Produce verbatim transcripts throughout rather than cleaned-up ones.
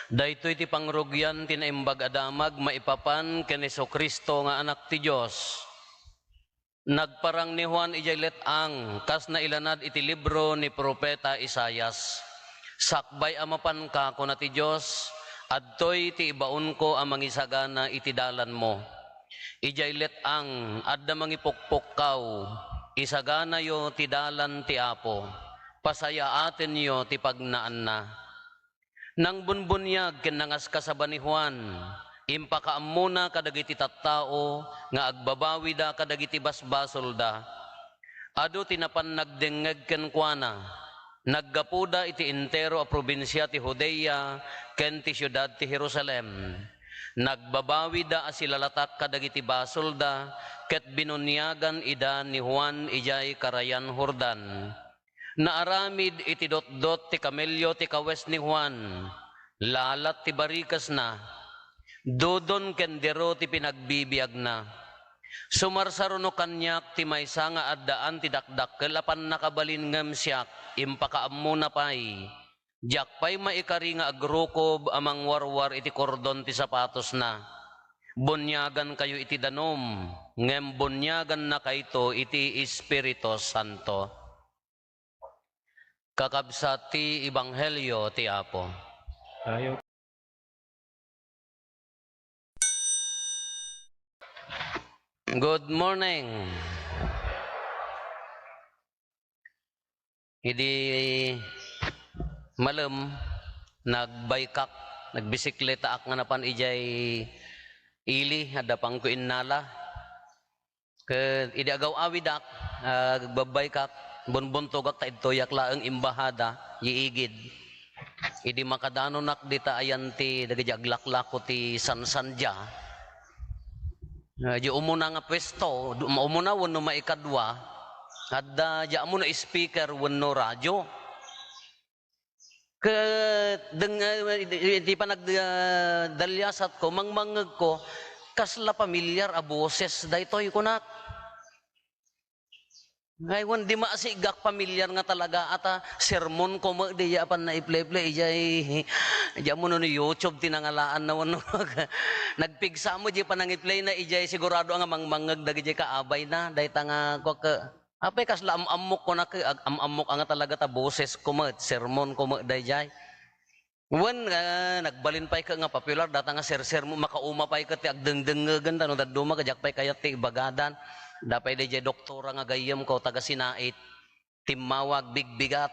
Daytoy ti pangrugian ti Naimbag a Damag maipapan ken Jesu-Cristo nga Anak ti Dios. Nagparang ni Juan idiay let-ang, kas nailanad iti libro ni Profeta Isaias, "Sakbay a mapanka," kuna ti Dios, "adtoy ti ibaonko a mangisagana iti dalanmo." Idiay let-ang, adda mangipukpukkaw, "Isaganayo ti dalan ti Apo, pasayaatenyo ti pagnaanna." Nangbunbuniag ken nangaskasaba ni Juan, impakaammona kadagiti tattao nga agbabawida kadagiti basbasolda. Adu ti napan nagdengngeg kenkuana. Naggapuda iti entero a probinsia ti Judea ken ti siudad ti Jerusalem. Nagbabawida a silalatak kadagiti basolda ket binuniagan ida ni Juan idiay Karayan Jordan. Naaramid iti dotdot ti kamelio ti kawes ni Juan. Lalat ti barikesna. Dudon ken dero ti pinagbibiagna. Sumarsaruno kaniak ti maysa nga addaan ti dakdakkel a pannakabalin ngem siak, impakaammona pay. Diak pay maikari nga agrukob a mangwarwar iti kordon ti sapatosna. Buniagankayo iti danum, ngem buniagannakayto iti Espiritu Santo. Kakabsat ti Ebanghelio ti Apo. Ayo. Good morning. Idi malem, nagbaykak, nagbisikletaak nga napan idiay ili, adda pangko innala. Ket idi agaw-awidak, agbabbaykak, bunbuntogak ta idtoyak laeng imbahada, iigid. Idi makadanonak dita ayan ti dagiti aglaklako ti sansandia, ah, di umuna nga puesto, du-, umuna wenno maikadua, adda di ammo no speaker wenno radio. Ket deng-, eh, iti panag-, ah, daliasatko, mangmangngegko, kasla pamilyar a boses daytoy, kunak. Ngay wen, di masigak pamilyar nga talaga, ata sermon ko met diay apan naiplay-play, ijay, ijay mo no YouTube ti nangalaan na wenno nagpigsa mo di panangiplay na, ijay sigurado nga mangmangngeg dagijay kaabayna, dayta nga, kuak, Apay kasla am-ammok kunak, ag-, am-ammok nga talaga ta boses ko met, sermon ko met dayjay. Wen, ah, nagbalin pay ket nga popular, data nga sersermon, makauma pay ket ti agdengdengngegen ta no dadduma, ket diak pay kayat ti ibagadan. Dapay dayjay doktora nga gayyem ko, taga Sinait. Timmawag, bigbigat.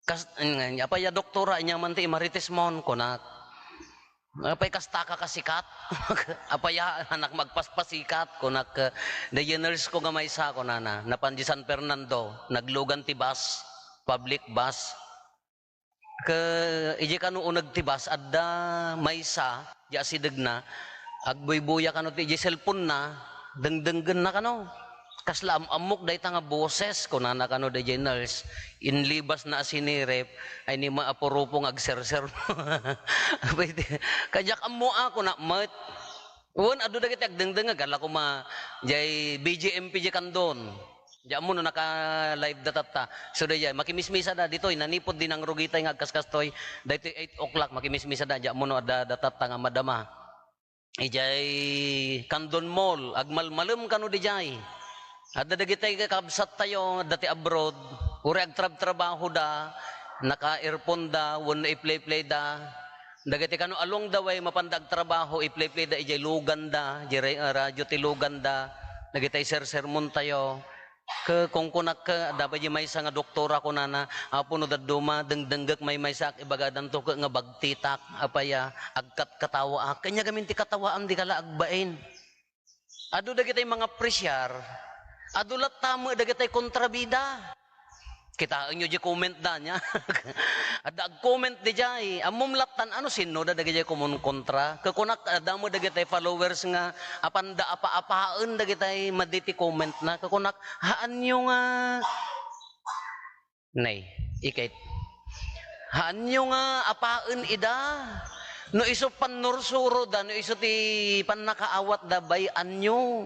Kas-, apay a doktora, ania man ti imarites mon, kunak. Apay kasta ka kasikat? Apay a anak magpaspasikat, kunak, eh, dayjay nurse ko nga maysa, kunana. Napan di San Fernando, naglugan ti bus, public bus. Ke, ijay kano uneg ti bus, adda maysa, di asidegna, agbuybuya kano ti ijay cellphone na, dengdenggenna kano. Kasla am-ammok dayta nga boses, kunana kano dayjay nurse. Inlibasna a sinirip, ay ni maapurupo nga agserser. Kadiak ammo a, kuna met. Wen, adu dagiti agdengdengngeg, ala koma, jay B J M P jay Candon. Di ammo no naka-live da tatta. So, dayjay, makimismisa da, ditoy, nanipod di nangrugitay nga agkaskastoy, daytoy eight o'clock, makimismisa da, di ammo no adda da tatta nga madama. Ijay Candon Mall, agmalmalem kano dijay. Adda dagiti kakabsattayo, adda ti abroad, uray agtrabtrabaho da, naka-earphone da, wenno i-play-play da. Dagiti kano along the way, mapanda agtrabaho, i-play-play da, ijay lugan da, ijay ra-, radio ti lugan da, dagiti sersermon tayo. Ke, kunkunak, ke, adda pay di maysa nga doktora, kunana, "Apo, no dadduma, dengdenggek maymaysaak, ibagadanto ke nga bagtitak, apay a, agkatkatawaak." Kanya gamin ti katawaan, di ka la agbain. Adu dagitay mangapresiar, adu latta met dagitay kontrabida. Kitaenyo di comment da, nia? Adda agcomment di jay. Ammom lattan, ano, sinno da dagijay kumun kontra? Kakunak, adda met dagitay followers nga apanda apa-apaen dagitay madi ti comment na. Kakunak, haanyo nga, nay, ikit. Haanyo nga apaen ida. No isu pannursuro da, no isu ti pannakaawat da, bay-anyo.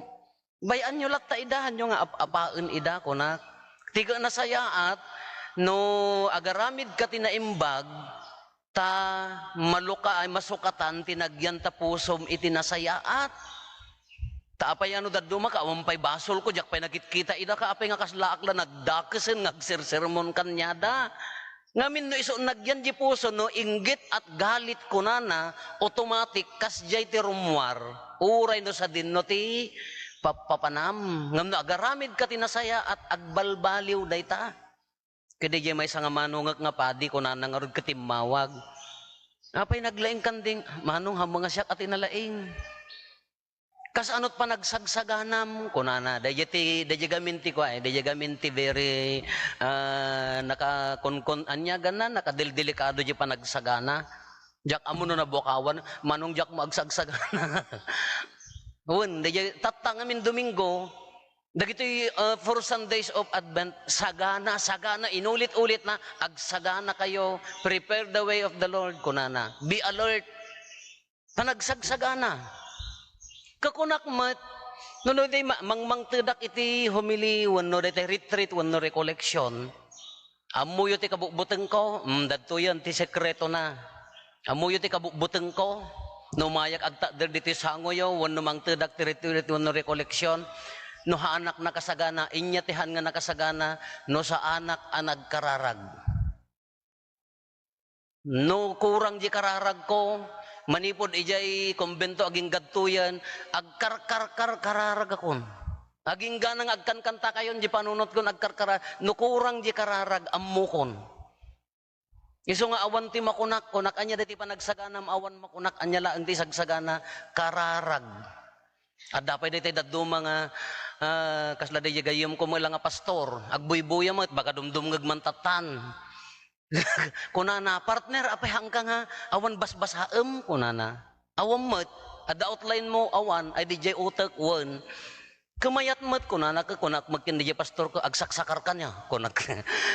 Bay-anyo latta ida, haanyo nga ap-apaen ida, kunak. Ti nasayaat, no agaramid ka ti naimbag, Ta maluka-, ay masukatan ti nagyan ta pusom iti nasayaat. Ta apay a no dadduma ka, awan pay basolko, diak pay nakitkita ida ka, apay nga kaslaak la nagdakesen nga agsersermon kaniada. Ngamin no isu nagyan di puso, no inggit at galit kunana, automatic, kasdiay ti rummuar. Uray no sadinno ti pappapanam. Ngem no agaramid ka ti nasayaat, agbalbaliw dayta. Ket diay maysa nga manongek nga padi, kunana ngarud ket immawag, "Apay naglaingkan ding?" "Manong, haanmo nga siak a ti nalaing." "Kasano ti panagsagsaganam?" kunana. Daydiay ti, daydiay gamin ti kua, eh, daydiay gamin ti very, ah, nakakunkun-, ania gana, nakadeldelikado diay panagsagana. Diak ammo no nabukawan, "Manong, diakmo agsagsagana." Wen, daydiay tatta ngamin Domingo, dagitoy, ah, four Sundays of Advent, sagana, sagana, inulit-ulit na, "Agsagana kayo, prepare the way of the Lord," kunana. "Be alert." Panagsagsagana. Kakunak met, no, no, di ma-, mangmangtedak iti homily, wenno daytoy retreat, wenno recollection, "Ammoyo ti kabutbutengko?" Mm, dadtoyen ti sekretona. "Ammoyo ti kabutbutengko?" No mayak agtakder ditoy sangoyo, wenno mangtedak ti retreat wenno recollection, no haanak nakasagana, inya ti haan nga nakasagana, no saanak a nagkararag. No kurang di kararagko, manipud idiay kumbento agingga adtoyen, agkarkarkarkararagakon. Aginggana nga agkankantakayon di panunotkon, agkarkara-, no kurang di kararag, ammokon. Isu nga awan ti makunak, kunak, "Ania daytoy panagsaganam?" "Awan makunak, ania laeng ti isagsagana, kararag." Adda pay daytoy dadduma nga, ah, kasla daydiay gayyemko met la nga pastor, agbuybuya met, baka dumdumngeg man tattan. Kunana, "Partner, apay haanka nga awan basbasaem?" kunana. "Awan met, adda outline mo?" "Awan, ay didiay utek, wen." "Kemayat met," kunana, ke kunak met ken didiay pastorko, "Agsaksakarka nia," kunak.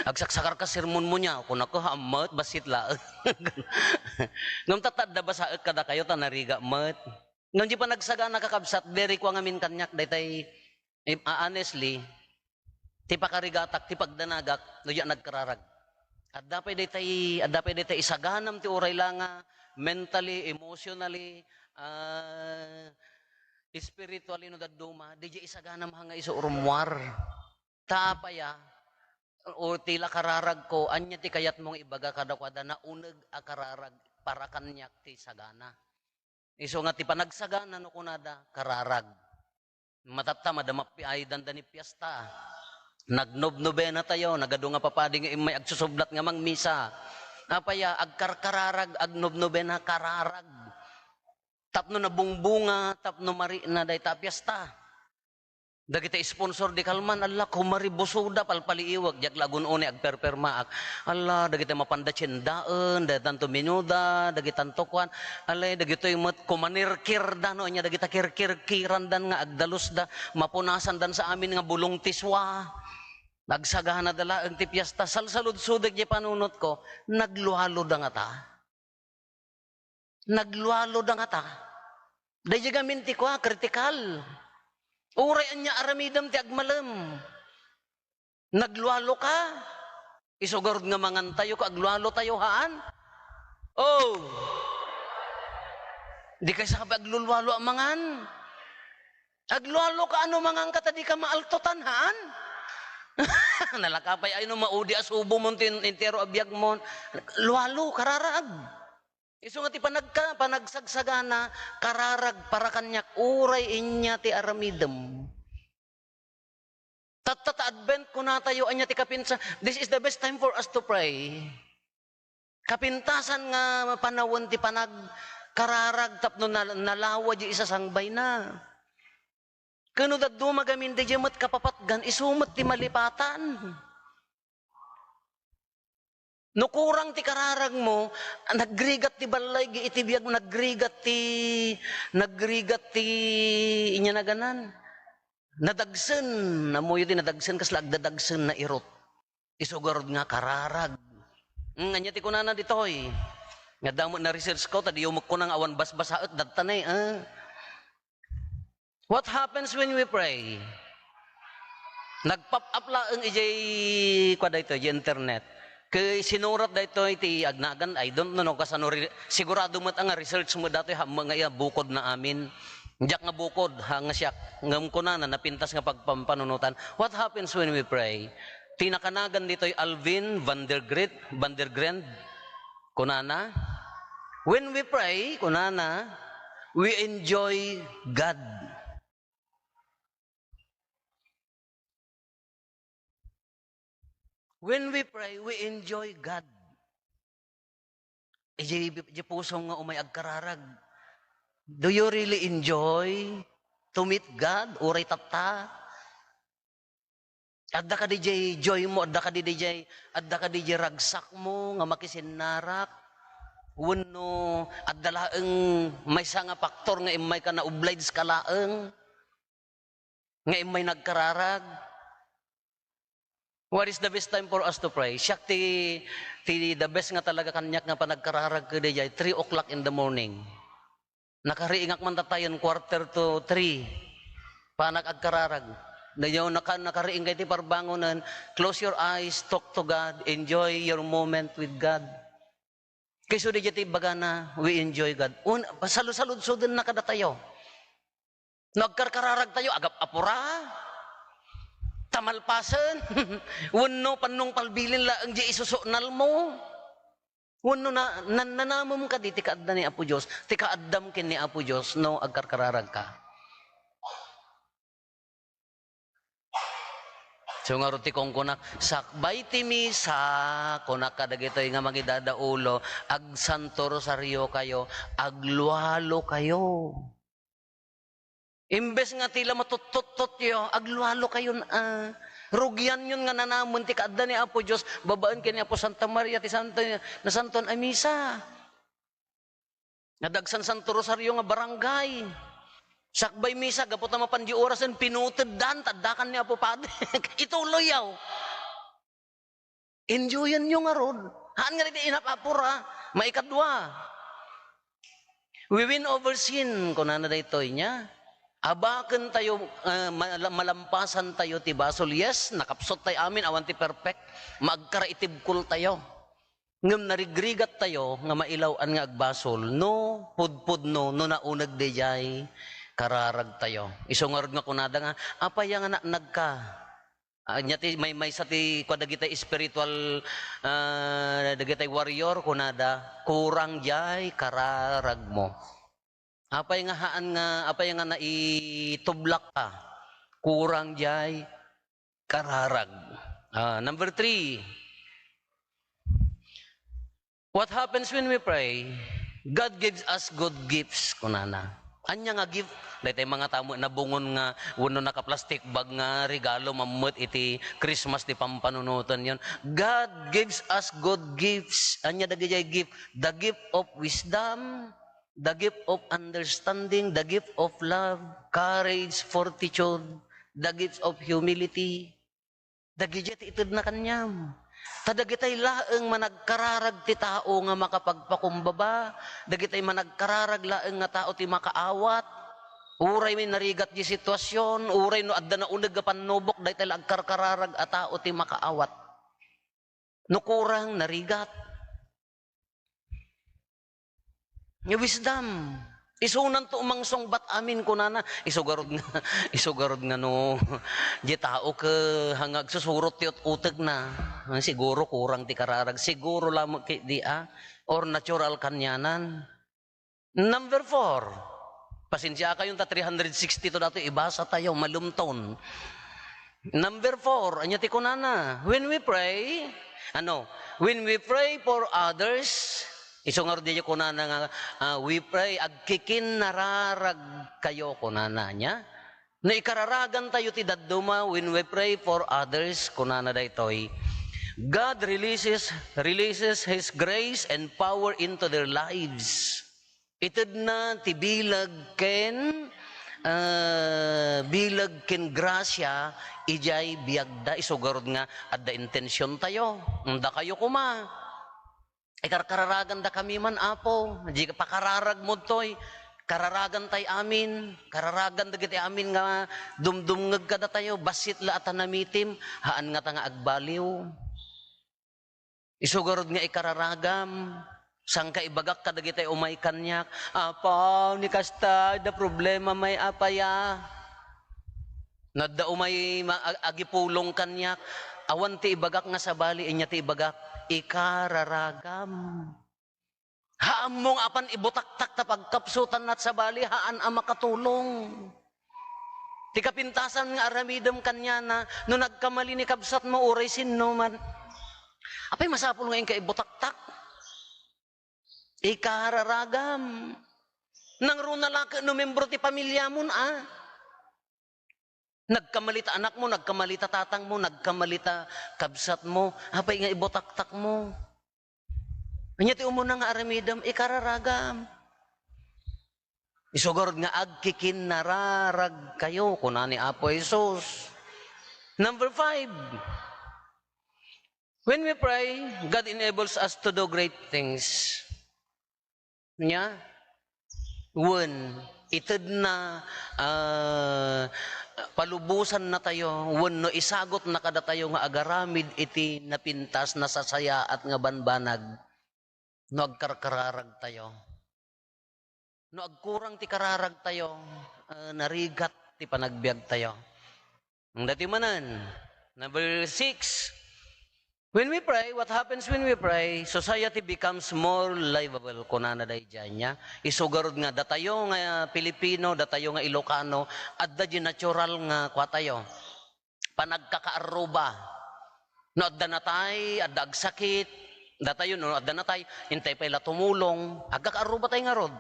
"Agsaksakarka sermonmo nia," kunak, "Haan met, bassit laeng." Ngem tatta adda basaek kadakayo ta narigat met. Ngem di panagsagana, kakabsat, very kua ngamin kaniak daytay, eh, ah, honestly, ti pakarigatak, ti pagdanagak, no diak nagkararag. Adda pay daytay, adda pay daytay isaganam ti uray la nga mentally, emotionally, ah, spiritually no dadduma, didiay isaganam nga isu rummuar. Ta apay a, o ti la kararagko, ania ti kayatmo nga ibaga kadakuada, nauneg a kararag para kaniak ti sagana. Isu nga ti panagsagana no kunada, kararag. Matatta, madama pi-, ay dandani piesta. Nagnobnobena tayo, nagadu nga papadi nga immay agsusublat nga mangmisa. Apay a, agkarkararag, agnobnobena, kararag. Tapno nabungbunga, tapno marikna dayta a piesta. Dagiti sponsor di kalman, "Alla, kumaribusoda, palpaliiwek," diak la agun-unay agperpermaak. "Alla, dagiti mapanda tiendaen, dagitanto menuda, dagitanto kuan. Alla, dagitoy met kumanirkirda, no, ania dagita kirkirkirandan nga agdalusda, mapunasandan sa amin nga bulong ti sua. Agsaganada laeng ti piesta." Salsaludsodek diay panunotko, naglualuda ngata. Naglualuda ngata. Daydiay gamin ti kua, kritikal. Uray ania aramidem ti agmalem. Naglualuka. Isu garud nga mangantayo, aglualu tayo, haan? Oh. Dikay saba aglulualu a mangan. Aglualuka no manganka ta dika maaltotan, haan? Nalaka pay ay no maudi a subomon ti entero a biagmon. Lualu, kararag. Isu nga ti panagka-, panagsagsagana, kararag para kaniak, uray ania ti aramidem. Tatta ta Advent, kunatayo, ania ti kapinsa-, this is the best time for us to pray. Kapintasan nga panawen ti panagkararag tapno nal-, nalawa diay isasangbayna. Ken no dadduma gamin daydiay met kapapatgan, isu met ti malipatan. No kurang ti kararagmo, nagrigat ti ballaygi iti biag, nagrigat ti, nagrigat ti, inya naganan. Nadagsen, ammoyo ti nadagsen, kasla agdadagsen na irot. Isu garud nga kararag. Hmm, ania ti kunana ditoy? Nga damo na research ko, ta diyo met kuna nga awan basbasaek, dadta ne, eh. What happens when we pray? Nag-pop up laeng idiay, kua daytoy, idiay internet. Ket sinurat daytoy ti agnagan, I don't know no kasano, re-, sigurado met a nga research met daytoy, ha, nga iya bukod na amin. Diak nga bukod, ha, nga siak. Ngem kunana, napintas nga pagpampanunotan. What happens when we pray? Ti nakanagan ditoy Alvin Vandergrit, Vandergrand, kunana, "When we pray," kunana, "we enjoy God." When we pray, we enjoy God. Idiay, idiay pusom nga umay agkararag. Do you really enjoy to meet God? Uray tatta? Adda kadi diay joy mo, adda kadi diay, adda kadi diay ragsak mo nga makisinnarak? Wenno adda laeng maysa nga faktor nga immay ka na-oblige ka laeng? Nga immay nagkararag. What is the best time for us to pray? Siak ti, ti the best nga talaga kaniak nga panagkararag kadi diay three o'clock in the morning. Nakariingak man tatayen quarter to three. Panak agkararag. Dayaw naka-, nakariing kay ti parbangonen, close your eyes, talk to God, enjoy your moment with God. Kayso di ti ibagana, we enjoy God. Un-, pasalusaludsodenna kadatayo. No agkarkararag tayo, agap-apura, tamalpasen, wenno pannong palbilin laeng di isusuknal mo. Wenno na, nan-, nanamem kadi ti kaadda ni Apo Dios, ti kaaddam ken ni Apo Dios, no agkarkararag ka. So ngarud ti kunkunak, sakbay ti misa, kunak kadagitoy nga mangidadaulo, agsanto rosario kayo, aglualo kayo. Imbes nga ti la matuttuttot yo, aglualo kayon, ah. Rugian yon nga nanamen ti kaadda ni Apo Dios, babaen ken ni Apo Santa Maria ti Santo, nasantoan a misa. Nga dagsan Santo Rosario nga barangay. Sakbay misa, gapu ta mapan di orasen, pinuteddan, taddakan ni Apo Padre. Ituloy yaw. Enjoyen yo ngarud. Haan nga dagiti inap-apura. Maikadua. We win over sin, kunana daytoy niya. Abaken tayo, eh, mal-, malampasan tayo ti basol. Yes, nakapsut tayo amin, awan ti perfect. Maagkaraitibkol tayo. Ngem narigrigat tayo nga mailaw-an nga agbasol no pudpudno, no nauneg daydiay kararag tayo. Isu ngarud nga kunada nga, "Apay nga naknagka?" Ania ti may-, maysa ti kua dagiti spiritual, ah, dagiti warrior, kunada, "Kurang diay kararagmo." Apay nga haan nga, apay nga naitublak ka? Kurang diay kararag. Ah, number three, what happens when we pray? God gives us good gifts, kunana. Ania nga gift? Daytay mga tamo nabungon nga wenno naka-plastic bag nga regalo mammet iti Christmas ti pampanunoten yon. God gives us good gifts. Ania dagiti gift? The gift of wisdom, the gift of understanding, the gift of love, courage, fortitude, the gift of humility. Dagiti ti itedna kaniam. Ta dagitay laeng managkararag ti tao nga makapagpakumbaba, dagitay managkararag laeng nga tao ti makaawat. Uray may narigat di sitwasyon, uray no adda nauneg a pannubok, daytay la agkarkararag a tao ti makaawat. No kurang, narigat. Nga wisdom. Isunanto umangsungbat amin, kunana. Isu garud nga, isu garud nga no, di tao ke, hanga agsusurot ti ut-utekna. Siguro kurang ti kararag. Siguro lamang ki-, di, ah, or natural kanianan. Number four. Pasensiakayon ta three hundred sixty-two daytoy ibasa tayo, malumton. Number four, ania ti kunana? When we pray, ano, when we pray for others, isu ngarud diay kunana nga, ah, we pray, agkikinnararag kayo, kunana niya. No ikararagan tayo ti dadduma, when we pray for others, kunana daytoy, God releases, releases His grace and power into their lives. Itedna ti bileg ken, ah, bileg ken grasia idiay biagda. Isu garud nga adda intension tayo. Dakayo koma. Ikarkararagandakami man, Apo. Di pakararagmo ditoy. Kararagan tay amin. Kararagan dagiti amin nga dumdumngeg kadatayo. Bassit la a ta namitim. Haan ngata nga agbaliw. Isu garud nga ikararagam, saan ka ibagak kadagiti umay kaniak, "Apo, ni kasta, adda problema may apaya." No adda umay ma-, ag-, agipulong kaniak, awan ti ibagak nga sabali, inya ti ibagak, ikararagam. Haanmo nga apan ibutaktak ta pagkapsutanna, sabali, haan a makatulong. Ti kapintasan nga aramidem kaniana, no nagkamali ni kabsatmo, uray sinno man. Apay masapul nga inka ibutaktak? Ikararagam. Nangruna la ket no membro ti pamilyamon, a. Nagkamali ta anakmo, nagkamali ta tatangmo, nagkamali ta kabsatmo, apay nga ibutaktakmo? Ania ti umuna nga aramidem? Ikararagam. Isu garud nga agkikinnararagkayo, kuna ni Apo Jesus. Number five, when we pray, God enables us to do great things. Nia? Wen, itedna, ah, palubosannatayo, wenno isagutna kadatayo nga agaramid iti napintas, nasasayaat nga banbanag no agkarkararagtayo. No agkurang ti kararagtayo, ah, narigat ti panagbiagtayo. Ang dati manen, number six, when we pray, what happens when we pray? Society becomes more livable, kunana daydiay nia. Isu garud nga datayo nga Pilipino, datayo nga Ilocano, adda di natural nga kuatayo, panagkakaarruba. No adda natay, adda agsakit, datayo no adda natay, intay pay la tumulong, agkakaarruba tay ngarud.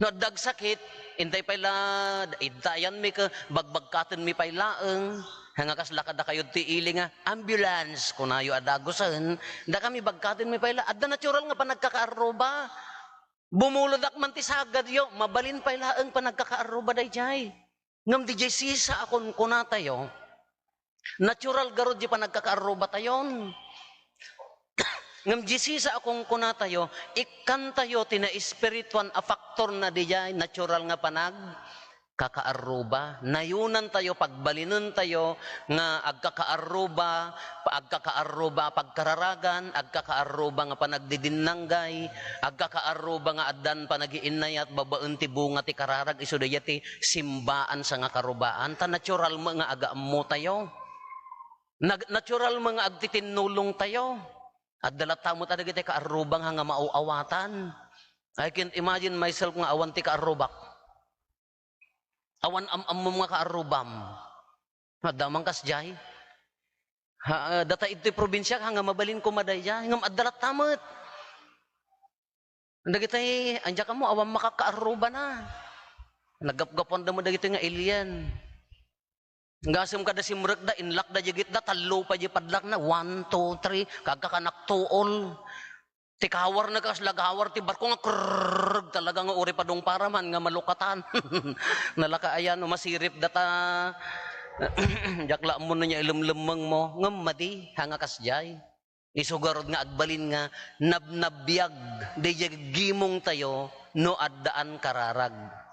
No adda agsakit, intay pay la, idtayan mi ket bagbagkaten mi pay laeng. Nga kasla kadakayo ti ili nga, "Ambulance," kunayo a dagusen, dakami bagkaten mi pay la. Adda natural nga panagkakaarruba. Bumulodak man ti sagadyo, mabalin pay laeng panagkakaarruba daydiay. Ngem didiay sisa a kunkunatayo, natural garud di panagkakaarrubatayon. Ngem diay sisa a kunkunatayo, ikkantayo ti naespirituan a faktor na diay natural nga panagkakaarruba. Nayunantayo, pagbalinentayo nga agkakaarruba, pa-, agkakaarruba a pagkararagan, agkakaarruba nga panagdidinnanggay, agkakaarruba nga addan panagiinnayat babaen ti bunga ti kararag, isu daydiay ti simbaan sa nga karubaan, ta natural met nga agaammotayo. Nag-, natural met nga agtitinnulongtayo. Adda latta met a dagiti kaarruba nga, nga maaw-awatan. I can't imagine myself nga awan ti kaarrubak. Awan am-ammom nga kaarrubam. Adda man kasdiay. Ha, ah, data idtoy probinsia, ha, nga mabalin koma daydiay. Ngem adda latta met. Dagitoy, andiak ammo, awan makakaarrubana. Naggapgapuanda met dagitoy nga alien. Gasem kada simrekda, inlakda di gitda, tallo pay di padlakna, one, two, three, kagkakanak tuol. Ti kawarna kasla gawar ti barko nga krrrrrg talaga nga uray padungpara man nga malukatan. Nalaka ayan, no masirip data. Diak la ammo no nia ilemlemmengmo, ngem madi, ha nga kasdiay. Isu garud nga agbalin nga nabnabbiag daydiay gimongtayo no addaan kararag.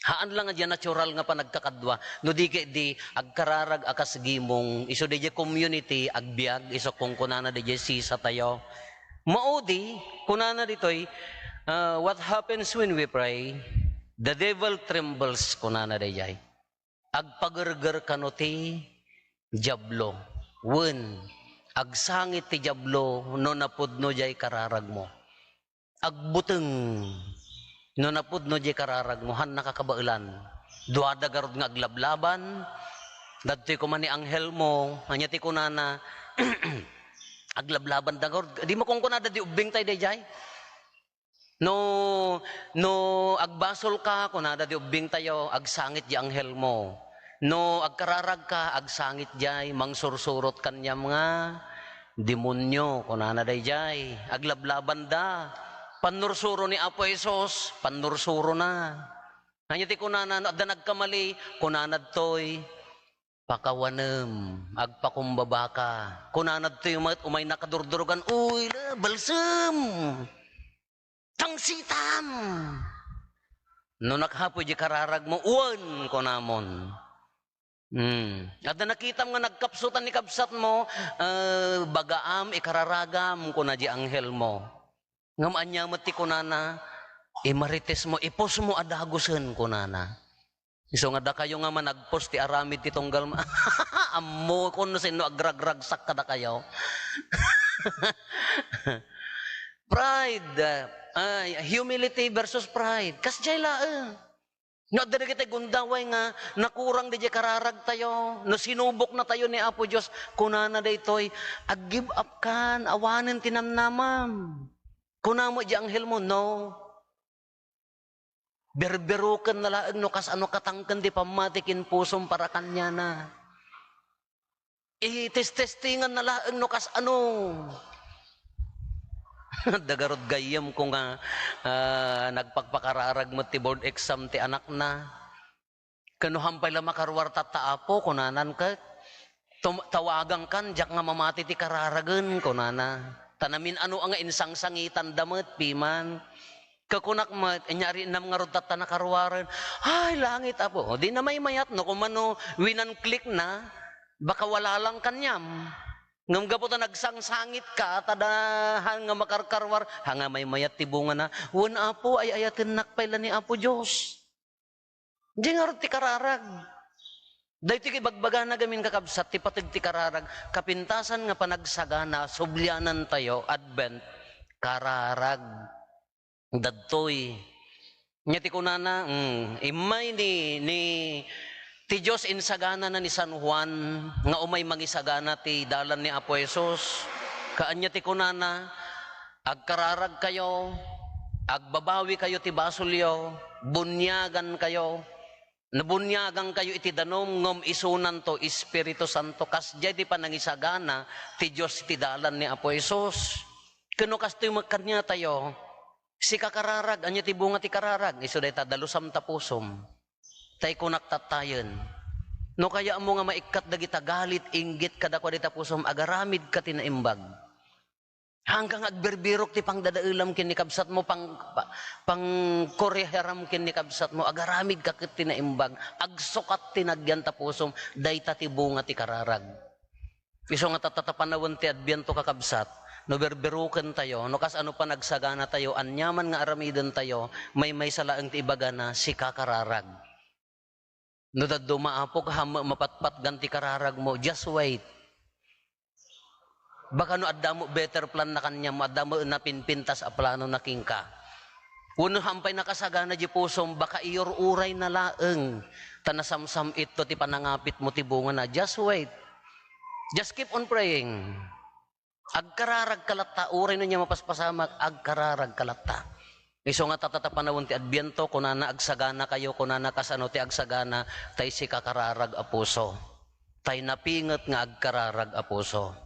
Haan la nga diay natural nga panagkakadua, no di ket di agkararag a kas gimong, isu daydiay community, agbiag, isu kunkunana daydiay sisatayo. Maudi, kunana ditoy, ah, "What happens when we pray? The devil trembles," kunana daydiay. Agpagerger kano ti Diablo. Wen, agsangit ti Diablo no napudno diay kararagmo. Agbuteng no napudno diay kararagmo, haannaka kabaelan. Duada garud nga aglablaban, dadtoy koma ni anghelmo, ania ti kunana, aglablabanda garud. Di makunkunada di ubbingtay daydiay. No, no agbasolka, kunada di ubbingtayo, agsangit di anghelmo. No agkararagka, agsangit diay mangsursurot kaniam nga demonio, kunana daydiay. Aglablabanda. Pannursuro ni Apo Jesus, pannursurona. Ania ti kunana, no adda nagkamali, kunana ditoy, "Pakawanem, agpakumbabaka." Kunana ditoy met, umay nakadurdurugan, "Uy, la, balsem! Tangsitam!" No nakahapoy di kararagmo, "Wen," kunamon. Hmm. Adda nakitam nga nagkapsutan ni kabsatmo, "Eh, bagaam, ikararagam," kuna di anghelmo. Ngem ania met ti kunana, "Imarites mo, ipusmo a dagusen," kunana. Isu nga dakayo nga managpos ti aramid ti tunggal ma-, ammokon no sinno agragragsak kadakayo. Pride, ay, humility versus pride. Kasdiay laeng. No, adda dagiti gundaway nga nakurang didiay kararagtayo, no sinuboknatayo ni Apo Dios, kunana daytoy, "Ag-give up kan, awanen ti namnamam." Kuna met diay anghelmo, "No." Berberokenna laeng no kasano katangken ti pammati ken pusom para kaniana. Itestestinganna laeng no kasano. Adda garud gayyemko nga, ah, nagpakpakararag met ti board exam ti anakna. Ken no hampay la makaruar tatta, Apo, kunanan ket, tum-, tawagangkan, diak nga mamati ti kararagen, kunana. Ta namin-ano nga insangsangitanda met, piman. Kakunak met, inyari nam ngarud tatta nakaruaren. Ay, langit, Apo. O, di na maymayat, no, kumano, winan-click na, baka wala lang kaniam. Ngem gapu ta nagsangsangit ka, ta dahan nga makarkaruar, ha nga maymayat ti bungana. Wen, Apo, ay-ayatennak pay la ni Apo Dios. Di ngarud ti kararag. Daytoy ibagbagana gamin, kakabsat, ti pateg ti kararag. Kapintasan nga panagsagana, sublianantayo, Advent, kararag. Dadtoy. Nya ti kunana, mm, immay ni, ni, ti Dios insaganana ni San Juan nga umay mangisagana ti dalan ni Apo Jesus. Kaanya ti kunana, "Agkararagkayo, agbabawikayo ti basolyo, buniagankayo." Nabuniagankayo iti danum, ngem isunanto Espiritu Santo. Kasdiay ti panangisagana ti Dios iti dalan ni Apo Jesus. Ken no kastoy met kaniatayo, sika kararag, ania ti bunga ti kararag? Isu dayta, dalusam ta pusom. Tay kunak tattayen, no kayatmo nga maikkat dagita galit, inggit kadakuada ita pusom, agaramidka ti naimbag. Haanka nga agbirbirok ti pangdadaelam ken ni kabsatmo, pang-, pa-, pangkoreheram ken ni kabsatmo, agaramidka ket ti naimbag, agsukat ti nagyan ta pusom, dayta ti bunga ti kararag. Isu nga tatta ta panawen ti Adbiento, kakabsat, no birbirokentayo, no kasano panagsaganatayo, aniaman nga aramidentayo, maymaysa laeng ti ibagana, sika kararag. No dadduma, Apo, kaammo mapatpatgan ti kararagmo, just wait. Baka no addamo better plan na kaniam, addamo napinpintas a plano na kenka. Wenno hampay nakasagana di pusom, baka iyur-urayna laeng ta nasamsam-itto ti panangapitmo ti bungana. Just wait. Just keep on praying. Agkararagka latta, uray no ania mapaspasamak, agkararagka latta. Isu nga tatta ta panawen ti Adbiento, kunana, "Agsaganakayo," kunana, kasano ti agsagana, tay sika kararag a puso. Tay napinget nga agkararag a puso.